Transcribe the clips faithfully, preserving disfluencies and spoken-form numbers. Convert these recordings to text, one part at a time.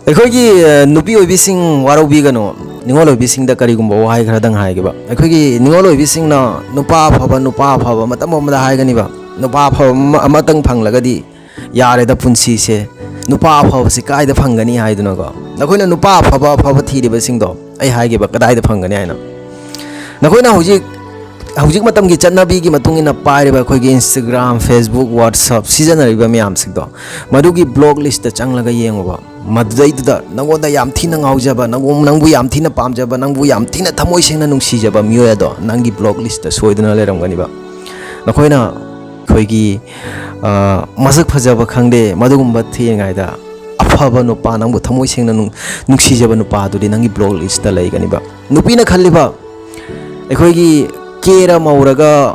ꯑꯩꯈꯣꯏꯒꯤ ꯑ, ꯅꯨꯄꯤ ꯑꯣꯏꯕꯤꯁꯤꯡ ꯋꯥꯔꯧꯕꯤꯒꯅꯨ꯫ ꯅꯤꯉꯣꯜ ꯑꯣꯏꯕꯤꯁꯤꯡꯗ ꯀꯔꯤꯒꯨꯝꯕ ꯋꯥꯍꯩ ꯈꯔꯗꯪ ꯍꯥꯏꯒꯦꯕ꯫ ꯑꯩꯈꯣꯏꯒꯤ ꯅꯤꯉꯣꯜ ꯑꯣꯏꯕꯤꯁꯤꯡꯅ ꯅꯨꯄꯥ ꯑꯐꯕ, ꯅꯨꯄꯥ ꯑꯐꯕ ꯃꯇꯝ ꯑꯃꯗ ꯍꯥꯏꯒꯅꯤꯕ, ꯅꯨꯄꯥ ꯑꯐꯕ ꯑꯃ- ꯑꯃꯇꯪ ꯐꯪꯂꯒꯗꯤ ꯌꯥꯔꯦꯗ ꯄꯨꯟꯁꯤꯁꯦ, ꯅꯨꯄꯥ ꯑꯐꯕꯁꯤ ꯀꯥꯏꯗ ꯐꯪꯒꯅꯤ ꯍꯥꯏꯗꯨꯅꯀꯣ꯫ ꯅꯈꯣꯏꯅ ꯅꯨꯄꯥ ꯑꯐꯕ ꯑꯐꯕ ꯊꯤꯔꯤꯕꯁꯤꯡꯗꯣ ꯑꯩ ꯍꯥꯏꯒꯦꯕ, ꯀꯗꯥꯏꯗ ꯐꯪꯒꯅꯤ ꯍꯥꯏꯅ꯫ ꯅꯈꯣꯏꯅ ꯍꯧꯖꯤꯛ ꯍꯧꯖꯤꯛ ꯃꯇꯝꯒꯤ ꯆꯠꯅꯕꯤꯒꯤ ꯃꯇꯨꯡ ꯏꯟꯅ ꯄꯥꯏꯔꯤꯕ ꯑꯩꯈꯣꯏꯒꯤ Instagram, Facebook, WhatsApp ꯁꯤꯖꯤꯟꯅꯔꯤꯕ ꯃꯌꯥꯝꯁꯤꯡꯗꯣ, ꯃꯗꯨꯒꯤ ꯕ꯭ꯂꯣꯛ ꯂꯤꯁꯇ ꯆꯪꯂꯒ ꯌꯦꯡꯉꯨꯕ꯫ ꯃꯗꯨꯗꯩꯗꯨꯗ ꯅꯪꯉꯣꯟꯗ ꯌꯥꯝ ꯊꯤꯅ ꯉꯥꯎꯖꯕ, ꯅꯪꯉꯣꯟ- ꯅꯪꯕꯨ ꯌꯥꯝ ꯊꯤꯅ ꯄꯥꯝꯖꯕ, ꯅꯪꯕꯨ ꯌꯥꯝ ꯊꯤꯅ ꯊꯃꯣꯏ ꯁꯦꯡꯅ ꯅꯨꯡꯁꯤꯖꯕ ꯃꯤꯑꯣꯏ ꯑꯗꯣ ꯅꯪꯒꯤ ꯕ꯭ꯂꯣꯛ ꯂꯤꯁꯇ ꯁꯣꯏꯗꯅ ꯂꯩꯔꯝꯒꯅꯤꯕ꯫ ꯅꯈꯣꯏꯅ ꯑꯩꯈꯣꯏꯒꯤ ꯑ, ꯃꯁꯛ ꯐꯖꯕ ꯈꯪꯗꯦ, ꯃꯗꯨꯒꯨꯝꯕ ꯊꯤꯔꯤꯉꯩꯗ ꯑꯐꯕ ꯅꯨꯄꯥ, ꯅꯪꯕꯨ ꯊꯃꯣꯏ ꯁꯦꯡꯅ ꯅꯨꯡ- ꯅꯨꯡꯁꯤꯖꯕ ꯅꯨꯄꯥꯗꯨꯗꯤ ꯅꯪꯒꯤ ꯕ꯭ꯂꯣꯛ ꯂꯤꯁꯇ ꯂꯩꯒꯅꯤꯕ꯫ ꯅꯨꯄꯤꯅ ꯈꯜꯂꯤꯕ ꯑꯩꯈꯣꯏꯒꯤ ꯀꯦꯔ ꯃꯧꯔꯒ,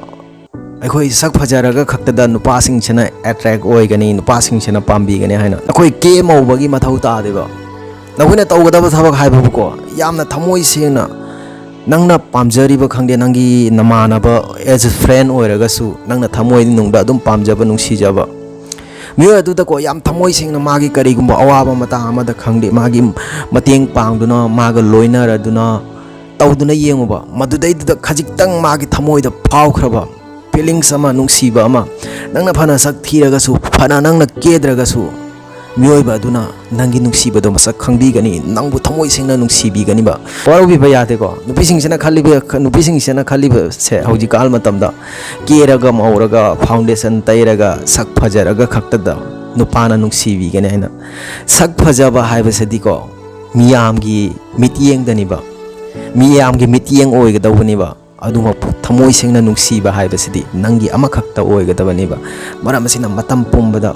ꯑꯩꯈꯣꯏ ꯁꯛ ꯐꯖꯔꯒ ꯈꯛꯇꯗ ꯅꯨꯄꯥꯁꯤꯡꯁꯤꯅ ꯑꯦꯇ꯭ꯔꯦꯛ ꯑꯣꯏꯒꯅꯤ, ꯅꯨꯄꯥꯁꯤꯡꯁꯤꯅ ꯄꯥꯝꯕꯤꯒꯅꯤ ꯍꯥꯏꯅ꯫ ꯑꯩꯈꯣꯏ ꯀꯦ ꯃꯧꯕꯒꯤ ꯃꯊꯧ ꯇꯥꯗꯦꯕ꯫ ꯅꯈꯣꯏꯅ ꯇꯧꯒꯗꯕ ꯊꯕꯛ ꯍꯥꯏꯕꯕꯨꯀꯣ, ꯌꯥꯝꯅ ꯊꯃꯣꯏ ꯁꯦꯡꯅ ꯅꯪꯅ ꯄꯥꯝꯖꯔꯤꯕ ꯈꯪꯗꯦ, ꯅꯪꯒꯤ ꯅꯃꯥꯟꯅꯕ, as a friend ꯑꯣꯏꯔꯒꯁꯨ, ꯅꯪꯅ ꯊꯃꯣꯏ ꯅꯨꯡꯗ ꯑꯗꯨꯝ ꯄꯥꯝꯖꯕ, ꯅꯨꯡꯁꯤꯖꯕ ꯃꯤꯑꯣꯏ ꯑꯗꯨꯗꯀꯣ, ꯌꯥꯝ ꯊꯃꯣꯏ ꯁꯦꯡꯅ ꯃꯥꯒꯤ ꯀꯔꯤꯒꯨꯝꯕ ꯑꯋꯥꯕ ꯃꯇꯥꯡ ꯑꯃꯗ ꯈꯪꯗꯦ, ꯃꯥꯒꯤ ꯃꯇꯦꯡ ꯄꯥꯡꯗꯨꯅ, ꯃꯥꯒ ꯂꯣꯏꯅꯔꯗꯨꯅ ꯇꯧꯗꯨꯅ ꯌꯦꯡꯉꯨꯕ꯫ ꯃꯗꯨꯗꯩꯗꯨꯗ ꯈꯖꯤꯛꯇꯪ ꯃꯥꯒꯤ ꯊꯃꯣꯏꯗ ꯐꯥꯎꯈ꯭ꯔꯕ ꯐꯤꯂꯤꯡꯁ ꯑꯃ, ꯅꯨꯡꯁꯤꯕ ꯑꯃ, ꯅꯪꯅ ꯐꯅ ꯁꯛ ꯊꯤꯔꯒꯁꯨ, ꯐꯅ ꯅꯪꯅ ꯀꯦꯗ꯭ꯔꯒꯁꯨ, ꯃꯤꯑꯣꯏꯕ ꯑꯗꯨꯅ ꯅꯪꯒꯤ ꯅꯨꯡꯁꯤꯕꯗꯣ ꯃꯁꯛ ꯈꯪꯕꯤꯒꯅꯤ, ꯅꯪꯕꯨ ꯊꯃꯣꯏ ꯁꯦꯡꯅ ꯅꯨꯡꯁꯤꯕꯤꯒꯅꯤꯕ꯫ ꯋꯥꯔꯧꯕꯤꯕ ꯌꯥꯗꯦꯀꯣ꯫ ꯅꯨꯄꯤꯁꯤꯡꯁꯤꯅ ꯈꯜꯂꯤꯕ, ꯅꯨꯄꯤꯁꯤꯡꯁꯤꯅ ꯈꯜꯂꯤꯕꯁꯦ, ꯍꯧꯖꯤꯛꯀꯥꯟ ꯃꯇꯝꯗ ꯀꯦꯔꯒ ꯃꯧꯔꯒ, ꯐꯥꯎꯟꯗꯦꯁꯟ ꯇꯩꯔꯒ, ꯁꯛ ꯐꯖꯔꯒ ꯈꯛꯇꯗ ꯅꯨꯄꯥꯅ ꯅꯨꯡꯁꯤꯕꯤꯒꯅꯤ ꯍꯥꯏꯅ꯫ ꯁꯛ ꯐꯖꯕ ꯍꯥꯏꯕꯁꯤꯗꯤꯀꯣ, ꯃꯤꯌꯥꯝꯒꯤ ꯃꯤꯠꯌꯦꯡꯗꯅꯤꯕ, ꯃꯤꯌꯥꯝꯒꯤ ꯃꯤꯠꯌꯦꯡ ꯑꯣꯏꯒꯗꯧꯕꯅꯤꯕ꯫ ꯑꯗꯨꯃꯛꯄꯨ ꯊꯃꯣꯏ ꯁꯦꯡꯅ ꯅꯨꯡꯁꯤꯕ ꯍꯥꯏꯕꯁꯤꯗꯤ ꯅꯪꯒꯤ ꯑꯃꯈꯛꯇ ꯑꯣꯏꯒꯗꯕꯅꯦꯕ꯫ ꯃꯔꯝ ꯑꯁꯤꯅ ꯃꯇꯝ ꯄꯨꯝꯕꯗ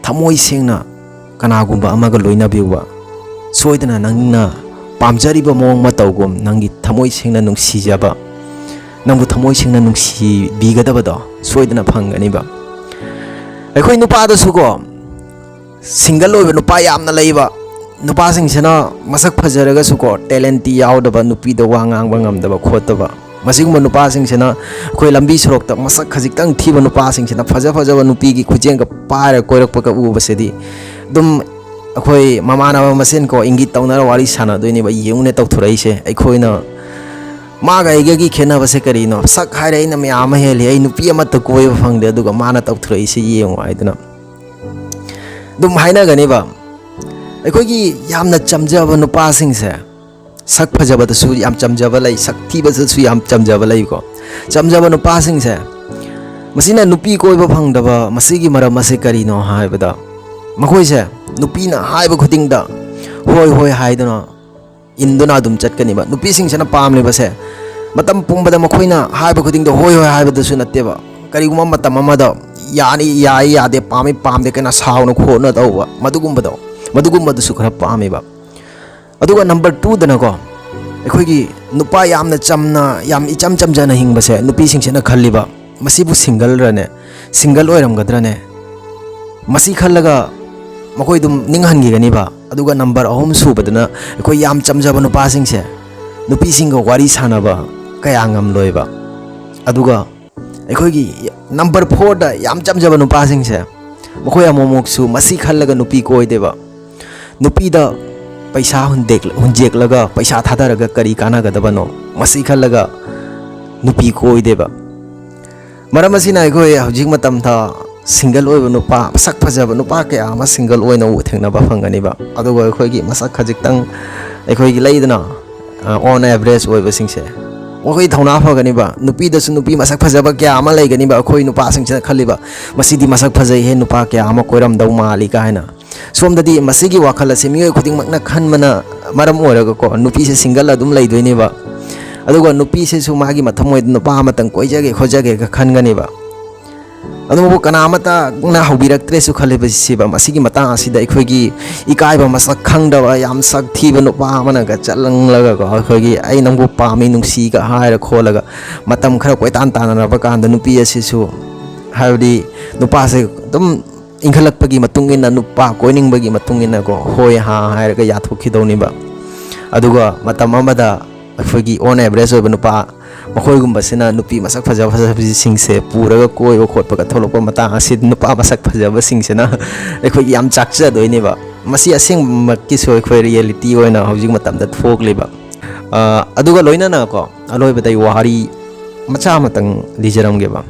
ꯊꯃꯣꯏ ꯁꯦꯡꯅ ꯀꯅꯥꯒꯨꯝꯕ ꯑꯃꯒ ꯂꯣꯏꯅꯕꯤꯌꯨꯕ꯫ ꯁꯣꯏꯗꯅ ꯅꯪꯅ ꯄꯥꯝꯖꯔꯤꯕ ꯃꯑꯣꯡ ꯃꯇꯧꯒꯨꯝ ꯅꯪꯒꯤ ꯊꯃꯣꯏ ꯁꯦꯡꯅ ꯅꯨꯡꯁꯤꯖꯕ, ꯅꯪꯕꯨ ꯊꯃꯣꯏ ꯁꯦꯡꯅ ꯅꯨꯡꯁꯤꯕꯤꯒꯗꯕꯗꯣ ꯁꯣꯏꯗꯅ ꯐꯪꯒꯅꯤꯕ꯫ ꯑꯩꯈꯣꯏ ꯅꯨꯄꯥꯗꯁꯨꯀꯣ, ꯁꯤꯡꯒꯜ ꯑꯣꯏꯕ ꯅꯨꯄꯥ ꯌꯥꯝꯅ ꯂꯩꯕ꯫ ꯅꯨꯄꯥꯁꯤꯡꯁꯤꯅ ꯃꯁꯛ ꯐꯖꯔꯒꯁꯨꯀꯣ, ꯇꯦꯂꯦꯟꯇꯤ ꯌꯥꯎꯗꯕ, ꯅꯨꯄꯤꯗ ꯋꯥ ꯉꯥꯡꯕ ꯉꯝꯗꯕ ꯈꯣꯠꯇꯕ, ꯃꯁꯤꯒꯨꯝꯕ ꯅꯨꯄꯥꯁꯤꯡꯁꯤꯅ ꯑꯩꯈꯣꯏ ꯂꯝꯕꯤ ꯁꯣꯔꯣꯛꯇ ꯃꯁꯛ ꯈꯖꯤꯛꯇꯪ ꯊꯤꯕ ꯅꯨꯄꯥꯁꯤꯡꯁꯤꯅ ꯐꯖ ꯐꯖꯕ ꯅꯨꯄꯤꯒꯤ ꯈꯨꯠꯌꯦꯡꯒ ꯄꯥꯏꯔ ꯀꯣꯏꯔꯛꯄꯒ ꯎꯕꯁꯤꯗꯤ ꯑꯗꯨꯝ ꯑꯩꯈꯣꯏ ꯃꯃꯥꯟꯅꯕ ꯃꯁꯦꯟ ꯀꯣ ꯏꯪꯒꯤꯠ ꯇꯧꯅꯔ ꯋꯥꯔꯤ ꯁꯥꯟꯅꯗꯣꯏꯅꯦꯕ꯫ ꯌꯦꯡꯉꯨꯅꯦ ꯇꯧꯊꯣꯔꯛꯏꯁꯦ꯫ ꯑꯩꯈꯣꯏꯅ, ꯃꯥꯒ ꯑꯩꯒꯒꯤ ꯈꯦꯠꯅꯕꯁꯦ ꯀꯔꯤꯅꯣ? ꯁꯛ ꯍꯥꯏꯔꯦ ꯑꯩꯅ ꯃꯌꯥꯝ ꯑꯃ ꯍꯦꯜꯂꯤ, ꯑꯩ ꯅꯨꯄꯤ ꯑꯃꯠꯇ ꯀꯣꯏꯕ ꯐꯪꯗꯦ, ꯑꯗꯨꯒ ꯃꯥꯅ ꯇꯧꯊꯣꯔꯛꯏꯁꯦ ꯌꯦꯡꯉꯨ ꯍꯥꯏꯗꯅ ꯑꯗꯨꯝ ꯍꯥꯏꯅꯒꯅꯦꯕ꯫ ꯑꯩꯈꯣꯏꯒꯤ ꯌꯥꯝꯅ ꯆꯝꯖꯕ ꯅꯨꯄꯥꯁꯤꯡꯁꯦ, ꯁꯛ ꯐꯖꯕꯗꯁꯨ ꯌꯥꯝ ꯆꯝꯖꯕ ꯂꯩ, ꯁꯛ ꯊꯤꯕꯗꯁꯨ ꯌꯥꯝ ꯆꯝꯖꯕ ꯂꯩꯀꯣ꯫ ꯆꯝꯖꯕ ꯅꯨꯄꯥꯁꯤꯡꯁꯦ, ꯃꯁꯤꯅ ꯅꯨꯄꯤ ꯀꯣꯏꯕ ꯐꯪꯗꯕ ꯃꯁꯤꯒꯤ ꯃꯔꯝ ꯑꯁꯤ ꯀꯔꯤꯅꯣ ꯍꯥꯏꯕꯗ, ꯃꯈꯣꯏꯁꯦ ꯅꯨꯄꯤꯅ ꯍꯥꯏꯕ ꯈꯨꯗꯤꯡꯗ ꯍꯣꯏ ꯍꯣꯏ ꯍꯥꯏꯗꯨꯅ ꯏꯟꯗꯨꯅ ꯑꯗꯨꯝ ꯆꯠꯀꯅꯤꯕ꯫ ꯅꯨꯄꯤꯁꯤꯡꯁꯤꯅ ꯄꯥꯝꯂꯤꯕꯁꯦ ꯃꯇꯝ ꯄꯨꯝꯕꯗ ꯃꯈꯣꯏꯅ ꯍꯥꯏꯕ ꯈꯨꯗꯤꯡꯗ ꯍꯣꯏ ꯍꯣꯏ ꯍꯥꯏꯕꯗꯁꯨ ꯅꯠꯇꯦꯕ꯫ ꯀꯔꯤꯒꯨꯝꯕ ꯃꯇꯝ ꯑꯃꯗ ꯌꯥꯅꯤ, ꯌꯥꯏ, ꯌꯥꯗꯦ, ꯄꯥꯝꯃꯤ, ꯄꯥꯝꯗꯦ, ꯀꯩꯅ ꯁꯥꯎꯅ ꯈꯣꯠꯅ ꯇꯧꯕ, ꯃꯗꯨꯒꯨꯝꯕꯗꯣ, ꯃꯗꯨꯒꯨꯝꯕꯗꯨꯁꯨ ꯈꯔ ꯄꯥꯝꯃꯦꯕ꯫ ꯑꯗꯨꯒ ꯅꯝꯕꯔ ꯇꯨꯗꯅꯀꯣ, ꯑꯩꯈꯣꯏꯒꯤ ꯅꯨꯄꯥ ꯌꯥꯝꯅ ꯆꯝꯅ, ꯌꯥꯝ ꯏꯆꯝ ꯆꯝꯖꯅ ꯍꯤꯡꯕꯁꯦ ꯅꯨꯄꯤꯁꯤꯡꯁꯤꯅ ꯈꯜꯂꯤꯕ, "ꯃꯁꯤꯕꯨ ꯁꯤꯡꯒꯜꯔꯅꯦ? ꯁꯤꯡꯒꯜ ꯑꯣꯏꯔꯝꯒꯗ꯭ꯔꯅꯦ?" ꯃꯁꯤ ꯈꯜꯂꯒ ꯃꯈꯣꯏ ꯑꯗꯨꯝ ꯅꯤꯡꯍꯟꯈꯤꯒꯅꯤꯕ꯫ ꯑꯗꯨꯒ ꯅꯝꯕꯔ ꯑꯍꯨꯝ ꯁꯨꯕꯗꯅ, ꯑꯩꯈꯣꯏ ꯌꯥꯝ ꯆꯝꯖꯕ ꯅꯨꯄꯥꯁꯤꯡꯁꯦ ꯅꯨꯄꯤꯁꯤꯡꯒ ꯋꯥꯔꯤ ꯁꯥꯟꯅꯕ ꯀꯌꯥ ꯉꯝꯂꯣꯏꯕ꯫ ꯑꯗꯨꯒ ꯑꯩꯈꯣꯏꯒꯤ ꯅꯝꯕꯔ ꯐꯣꯔꯗ ꯌꯥꯝ ꯆꯝꯖꯕ ꯅꯨꯄꯥꯁꯤꯡꯁꯦ, ꯃꯈꯣꯏ ꯑꯃꯨꯛꯃꯨꯛꯁꯨ ꯃꯁꯤ ꯈꯜꯂꯒ ꯅꯨꯄꯤ ꯀꯣꯏꯗꯦꯕ꯫ ꯅꯨꯄꯤꯗ ꯄꯩꯁꯥ ꯍꯨꯟꯗꯦꯛ-, ꯍꯨꯟꯖꯦꯛꯂꯒ ꯄꯩꯁꯥ ꯊꯥꯗꯔꯒ ꯀꯔꯤ ꯀꯥꯟꯅꯒꯗꯕꯅꯣ? ꯃꯁꯤ ꯈꯜꯂꯒ ꯅꯨꯄꯤ ꯀꯣꯏꯗꯦꯕ꯫ ꯃꯔꯝ ꯑꯁꯤꯅ ꯑꯩꯈꯣꯏ ꯍꯧꯖꯤꯛ ꯃꯇꯝꯗ ꯁꯤꯡꯒꯜ ꯑꯣꯏꯕ ꯅꯨꯄꯥ, ꯃꯁꯛ ꯐꯖꯕ ꯅꯨꯄꯥ ꯀꯌꯥ ꯑꯃ ꯁꯤꯡꯒꯜ ꯑꯣꯏꯅ ꯎ-, ꯊꯦꯡꯅꯕ ꯐꯪꯒꯅꯤꯕ꯫ ꯑꯗꯨꯒ ꯑꯩꯈꯣꯏꯒꯤ ꯃꯁꯛ ꯈꯖꯤꯛꯇꯪ, ꯑꯩꯈꯣꯏꯒꯤ ꯂꯩꯗꯅ, ꯑ, on average ꯑꯣꯏꯕꯁꯤꯡꯁꯦ, ꯃꯈꯣꯏ ꯊꯧꯅꯥ ꯐꯒꯅꯤꯕ꯫ ꯅꯨꯄꯤꯗꯁꯨ ꯅꯨꯄꯤ ꯃꯁꯛ ꯐꯖꯕ ꯀꯌꯥ ꯑꯃ ꯂꯩꯒꯅꯤꯕ, ꯑꯩꯈꯣꯏ ꯅꯨꯄꯥꯁꯤꯡꯁꯤꯅ ꯈꯜꯂꯤꯕ, "ꯃꯁꯤꯗꯤ ꯃꯁꯛ ꯐꯖꯩꯍꯦ, ꯅꯨꯄꯥ ꯀꯌꯥ ꯑꯃ ꯀꯣꯏꯔꯝꯗꯧ ꯃꯥꯜꯂꯤ" ꯀꯥꯏꯅ꯫ ꯁꯣꯝꯗꯗꯤ ꯃꯁꯤꯒꯤ ꯋꯥꯈꯜ ꯑꯁꯤ ꯃꯤꯑꯣꯏ ꯈꯨꯗꯤꯡꯃꯛꯅ ꯈꯟꯕꯅ ꯃꯔꯝ ꯑꯣꯏꯔꯒꯀꯣ, ꯅꯨꯄꯤꯁꯦ ꯁꯤꯡꯒꯜ ꯑꯗꯨꯝ ꯂꯩꯗꯣꯏꯅꯦꯕ꯫ ꯑꯗꯨꯒ ꯅꯨꯄꯤꯁꯤꯁꯨ ꯃꯥꯒꯤ ꯃꯊꯃꯣꯏꯗ ꯅꯨꯄꯥ ꯑꯃꯇꯪ ꯀꯣꯏꯖꯒꯦ ꯈꯣꯠꯆꯒꯦꯒ ꯈꯟꯒꯅꯦꯕ꯫ ꯑꯗꯨꯕꯨ ꯀꯅꯥ ꯑꯃꯠꯇꯅ ꯍꯧꯕꯤꯔꯛꯇ꯭ꯔꯦꯁꯨ ꯈꯜꯂꯤꯕ ꯁꯤꯕ꯫ ꯃꯁꯤꯒꯤ ꯃꯇꯥꯡ ꯑꯁꯤꯗ ꯑꯩꯈꯣꯏꯒꯤ ꯏꯀꯥꯏꯕ ꯃꯁꯛ ꯈꯪꯗꯕ, ꯌꯥꯝ ꯁꯛ ꯊꯤꯕ ꯅꯨꯄꯥ ꯑꯃꯅꯒ ꯆꯠꯂꯝꯂꯒꯀꯣ, ꯑꯩꯈꯣꯏꯒꯤ "ꯑꯩ ꯅꯪꯕꯨ ꯄꯥꯝꯃꯤ, ꯅꯨꯡꯁꯤꯒ" ꯍꯥꯏꯔ ꯈꯣꯠꯂꯒ ꯃꯇꯝ ꯈꯔ ꯀꯣꯏꯇꯥꯟ ꯇꯥꯟꯅꯔꯕ ꯀꯥꯟꯗ ꯅꯨꯄꯤ ꯑꯁꯤꯁꯨ, ꯍꯥꯏꯕꯗꯤ ꯅꯨꯄꯥꯁꯦ ꯑꯗꯨꯝ ꯏꯟꯈꯠꯂꯛꯄꯒꯤ ꯃꯇꯨꯡ ꯏꯟꯅ, ꯅꯨꯄꯥ ꯀꯣꯏꯅꯤꯡꯕꯒꯤ ꯃꯇꯨꯡ ꯏꯟꯅꯀꯣ, ꯍꯣꯏ ꯍꯥ ꯍꯥꯏꯔꯒ ꯌꯥꯊꯣꯛꯈꯤꯗꯧꯅꯦꯕ꯫ ꯑꯗꯨꯒ ꯃꯇꯝ ꯑꯃꯗ ꯑꯩꯈꯣꯏꯒꯤ on average ꯑꯣꯏꯕ ꯅꯨꯄꯥ ꯃꯈꯣꯏꯒꯨꯝꯕꯁꯤꯅ ꯅꯨꯄꯤ ꯃꯁꯛ ꯐꯖ ꯐꯖꯕꯁꯤꯡꯁꯦ ꯄꯨꯔꯒ ꯀꯣꯏꯕ ꯈꯣꯠꯄꯒ ꯊꯣꯛꯂꯛꯄ ꯃꯇꯥꯡ ꯑꯁꯤ ꯅꯨꯄꯥ ꯃꯁꯛ ꯐꯖꯕꯁꯤꯡꯁꯤꯅ ꯑꯩꯈꯣꯏꯒꯤ ꯌꯥꯝ ꯆꯥꯛꯆꯗꯣꯏꯅꯦꯕ꯫ ꯃꯁꯤ ꯑꯁꯦꯡꯕꯃꯛꯀꯤꯁꯨ ꯑꯩꯈꯣꯏ ꯔꯤꯌꯦꯂꯤꯇꯤ ꯑꯣꯏꯅ ꯍꯧꯖꯤꯛ ꯃꯇꯝꯗ ꯊꯣꯛꯂꯤꯕ꯫ ꯑ, ꯑꯗꯨꯒ ꯂꯣꯏꯅꯅꯀꯣ, ꯑꯂꯣꯏꯕꯗ ꯑꯩ ꯋꯥꯍꯩ ꯃꯆꯥ ꯑꯃꯇꯪ ꯂꯤꯖꯔꯝꯒꯦꯕ꯫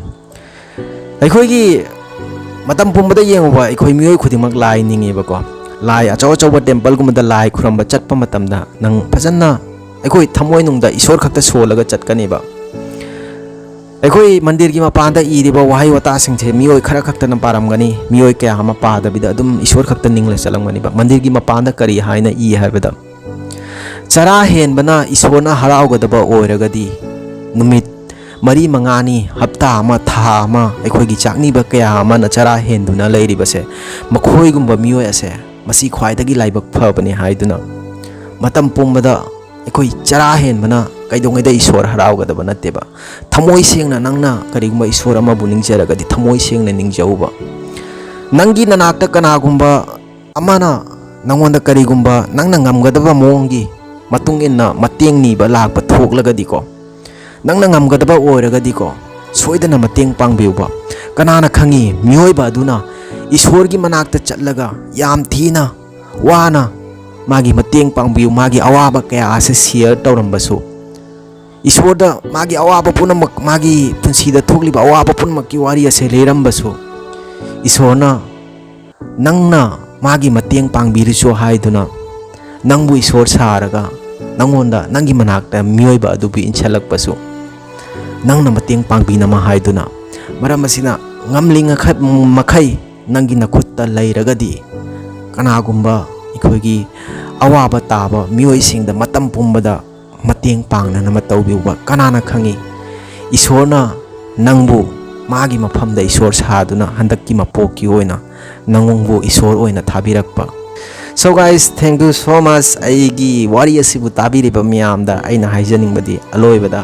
ꯑꯩꯈꯣꯏꯒꯤ ꯃꯇꯝ ꯄꯨꯝꯕꯗ ꯌꯦꯡꯉꯨꯕ, ꯑꯩꯈꯣꯏ ꯃꯤꯑꯣꯏ ꯈꯨꯗꯤꯡꯃꯛ ꯂꯥꯏ ꯅꯤꯡꯉꯦꯕꯀꯣ꯫ ꯂꯥꯏ ꯑꯆꯧ ꯑꯆꯧꯕ ꯇꯦꯝꯄꯜꯒꯨꯝꯕꯗ ꯂꯥꯏ ꯈꯨꯔꯨꯝꯕ ꯆꯠꯄ ꯃꯇꯝꯗ ꯅꯪ ꯐꯖꯅ ꯑꯩꯈꯣꯏ ꯊꯃꯣꯏꯅꯨꯡꯗ ꯏꯁꯣꯔ ꯈꯛꯇ ꯁꯣꯜꯂꯒ ꯆꯠꯀꯅꯦꯕ꯫ ꯑꯩꯈꯣꯏ ꯃꯟꯗꯤꯔꯒꯤ ꯃꯄꯥꯟꯗ ꯏꯔꯤꯕ ꯋꯥꯍꯩ ꯋꯥꯇꯥꯁꯤꯡꯁꯦ ꯃꯤꯑꯣꯏ ꯈꯔ ꯈꯛꯇꯅ ꯄꯥꯔꯝꯒꯅꯤ, ꯃꯤꯑꯣꯏ ꯀꯌꯥ ꯑꯃ ꯄꯥꯗꯕꯤꯗ ꯑꯗꯨꯝ ꯏꯁꯣꯔ ꯈꯛꯇ ꯅꯤꯡꯂ ꯆꯠꯂꯝꯒꯅꯤꯕ꯫ ꯃꯟꯗꯤꯔꯒꯤ ꯃꯄꯥꯟꯗ ꯀꯔꯤ ꯍꯥꯏꯅ ꯏ ꯍꯥꯏꯕꯗ, ꯆꯔꯥ ꯍꯦꯟꯕꯅ ꯏꯁꯣꯔꯅ ꯍꯔꯥꯎꯒꯗꯕ ꯑꯣꯏꯔꯒꯗꯤ, ꯅꯨꯃꯤꯠ ꯃꯔꯤ ꯃꯉꯥꯅꯤ, ꯍꯞꯇꯥ ꯑꯃ, ꯊꯥ ꯑꯃ, ꯑꯩꯈꯣꯏꯒꯤ ꯆꯥꯛꯅꯤꯕ ꯀꯌꯥ ꯑꯃꯅ ꯆꯔꯥ ꯍꯦꯟꯗꯨꯅ ꯂꯩꯔꯤꯕꯁꯦ, ꯃꯈꯣꯏꯒꯨꯝꯕ ꯃꯤꯑꯣꯏ ꯑꯁꯦ ꯃꯁꯤ ꯈ꯭ꯋꯥꯏꯗꯒꯤ ꯂꯥꯏꯕꯛ ꯐꯕꯅꯤ ꯍꯥꯏꯗꯨꯅ, ꯃꯇꯝ ꯄꯨꯝꯕꯗ ꯑꯩꯈꯣꯏ ꯆꯔꯥ ꯍꯦꯟꯕꯅ ꯀꯩꯗꯧꯉꯩꯗ ꯏꯁꯣꯔ ꯍꯔꯥꯎꯒꯗꯕ ꯅꯠꯇꯦꯕ꯫ ꯊꯃꯣꯏ ꯁꯦꯡꯅ ꯅꯪꯅ ꯀꯔꯤꯒꯨꯝꯕ ꯏꯁꯣꯔ ꯑꯃꯕꯨ ꯅꯤꯡꯖꯔꯒꯗꯤ, ꯊꯃꯣꯏ ꯁꯦꯡꯅ ꯅꯤꯡꯖꯧꯕ꯫ ꯅꯪꯒꯤ ꯅꯅꯥꯛꯇ ꯀꯅꯥꯒꯨꯝꯕ ꯑꯃꯅ ꯅꯪꯉꯣꯟꯗ ꯀꯔꯤꯒꯨꯝꯕ ꯅꯪꯅ ꯉꯝꯒꯗꯕ ꯃꯑꯣꯡꯒꯤ ꯃꯇꯨꯡ ꯏꯟꯅ ꯃꯇꯦꯡ ꯅꯤꯕ ꯂꯥꯛꯄ ꯊꯣꯛꯂꯒꯗꯤꯀꯣ, ꯅꯪꯅ ꯉꯝꯒꯗꯕ ꯑꯣꯏꯔꯒꯗꯤꯀꯣ, ꯁꯣꯏꯗꯅ ꯃꯇꯦꯡ ꯄꯥꯡꯕꯤꯌꯨꯕ꯫ ꯀꯅꯥꯅ ꯈꯪꯉꯤ, ꯃꯤꯑꯣꯏꯕ ꯑꯗꯨꯅ ꯏꯁꯣꯔꯒꯤ ꯃꯅꯥꯛꯇ ꯆꯠꯂꯒ ꯌꯥꯝ ꯊꯤꯅ ꯋꯥꯅ ꯃꯥꯒꯤ ꯃꯇꯦꯡ ꯄꯥꯡꯕꯤꯌꯨ, ꯃꯥꯒꯤ ꯑꯋꯥꯕ ꯀꯌꯥ ꯑꯁꯤ ꯁꯤꯌꯔ ꯇꯧꯔꯝꯕꯁꯨ, ꯏꯁꯣꯔꯗ ꯃꯥꯒꯤ ꯑꯋꯥꯕ ꯄꯨꯝꯅꯃꯛ, ꯃꯥꯒꯤ ꯄꯨꯟꯁꯤꯗ ꯊꯣꯛꯂꯤꯕ ꯑꯋꯥꯕ ꯄꯨꯝꯅꯃꯛꯀꯤ ꯋꯥꯔꯤ ꯑꯁꯦ ꯂꯤꯔꯝꯕꯁꯨ, ꯏꯁꯣꯔꯅ ꯅꯪꯅ ꯃꯥꯒꯤ ꯃꯇꯦꯡ ꯄꯥꯡꯕꯤꯔꯁꯨ ꯍꯥꯏꯗꯨꯅ ꯅꯪꯕꯨ ꯏꯁꯣꯔ ꯁꯥꯔꯒ ꯅꯪꯉꯣꯟꯗ, ꯅꯪꯒꯤ ꯃꯅꯥꯛꯇ ꯃꯤꯑꯣꯏꯕ ꯑꯗꯨꯕꯨ ꯏꯟꯁꯤꯜꯂꯛꯄꯁꯨ, ꯅꯪꯅ ꯃꯇꯦꯡ ꯄꯥꯡꯕꯤꯅꯕ ꯍꯥꯏꯗꯨꯅ꯫ ꯃꯔꯝ ꯑꯁꯤꯅ, ꯉꯝꯂꯤꯉꯩ ꯃꯈꯩ ꯅꯪꯒꯤ ꯅꯈꯨꯠꯇ ꯂꯩꯔꯒꯗꯤ, ꯀꯅꯥꯒꯨꯝꯕ ꯑꯩꯈꯣꯏꯒꯤ ꯑꯋꯥꯕ ꯇꯥꯕ ꯃꯤꯑꯣꯏꯁꯤꯡꯗ ꯃꯇꯝ ꯄꯨꯝꯕꯗ ꯃꯇꯦꯡ ꯄꯥꯡꯅꯅꯕ ꯇꯧꯕꯤꯌꯨꯕ꯫ ꯀꯅꯥꯅ ꯈꯪꯉꯤ, ꯏꯁꯣꯔꯅ ꯅꯪꯕꯨ ꯃꯥꯒꯤ ꯃꯐꯝꯗ ꯏꯁꯣꯔ ꯁꯥꯗꯨꯅ ꯍꯟꯗꯛꯀꯤ ꯃꯄꯣꯛꯀꯤ ꯑꯣꯏꯅ ꯅꯪꯕꯨ ꯏꯁꯣꯔ ꯑꯣꯏꯅ ꯊꯥꯕꯤꯔꯛꯄ꯫ So guys, thank you so much꯫ ꯑꯩꯒꯤ ꯋꯥꯔꯤ ꯑꯁꯤꯕꯨ ꯇꯥꯕꯤꯔꯤꯕ ꯃꯌꯥꯝꯗ ꯑꯩꯅ ꯍꯥꯏꯖꯅꯤꯡꯕꯗꯤ, ꯑꯂꯣꯏꯕꯗ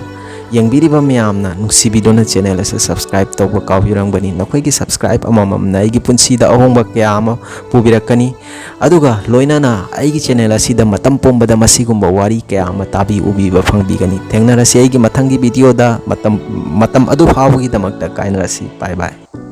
ꯌꯦꯡꯕꯤꯔꯤꯕ ꯃꯌꯥꯝꯅ ꯅꯨꯡꯁꯤꯕꯤꯗꯨꯅ ꯆꯦꯅꯦꯜ ꯑꯁꯤ ꯁꯕꯁꯀ꯭ꯔꯥꯏꯕ ꯇꯧꯕ ꯀꯥꯎꯕꯤꯔꯝꯒꯅꯤ꯫ ꯅꯈꯣꯏꯒꯤ ꯁꯕꯁꯀ꯭ꯔꯥꯏꯕ ꯑꯃꯃꯝꯅ ꯑꯩꯒꯤ ꯄꯨꯟꯁꯤꯗ ꯑꯍꯣꯡꯕ ꯀꯌꯥ ꯑꯃ ꯄꯨꯕꯤꯔꯛꯀꯅꯤ꯫ ꯑꯗꯨꯒ ꯂꯣꯏꯅꯅ ꯑꯩꯒꯤ ꯆꯦꯅꯦꯜ ꯑꯁꯤꯗ ꯃꯇꯝ ꯄꯨꯝꯕꯗ ꯃꯁꯤꯒꯨꯝꯕ ꯋꯥꯔꯤ ꯀꯌꯥ ꯑꯃ ꯇꯥꯕꯤ ꯎꯕꯤꯕ ꯐꯪꯕꯤꯒꯅꯤ꯫ ꯊꯦꯡꯅꯔꯁꯤ ꯑꯩꯒꯤ ꯃꯊꯪꯒꯤ ꯚꯤꯗꯤꯑꯣꯗ꯫ ꯃꯇꯝ, ꯃꯇꯝ ꯑꯗꯨ ꯐꯥꯎꯕꯒꯤꯗꯃꯛꯇ ꯀꯥꯏꯅꯔꯁꯤ꯫ Bye bye꯫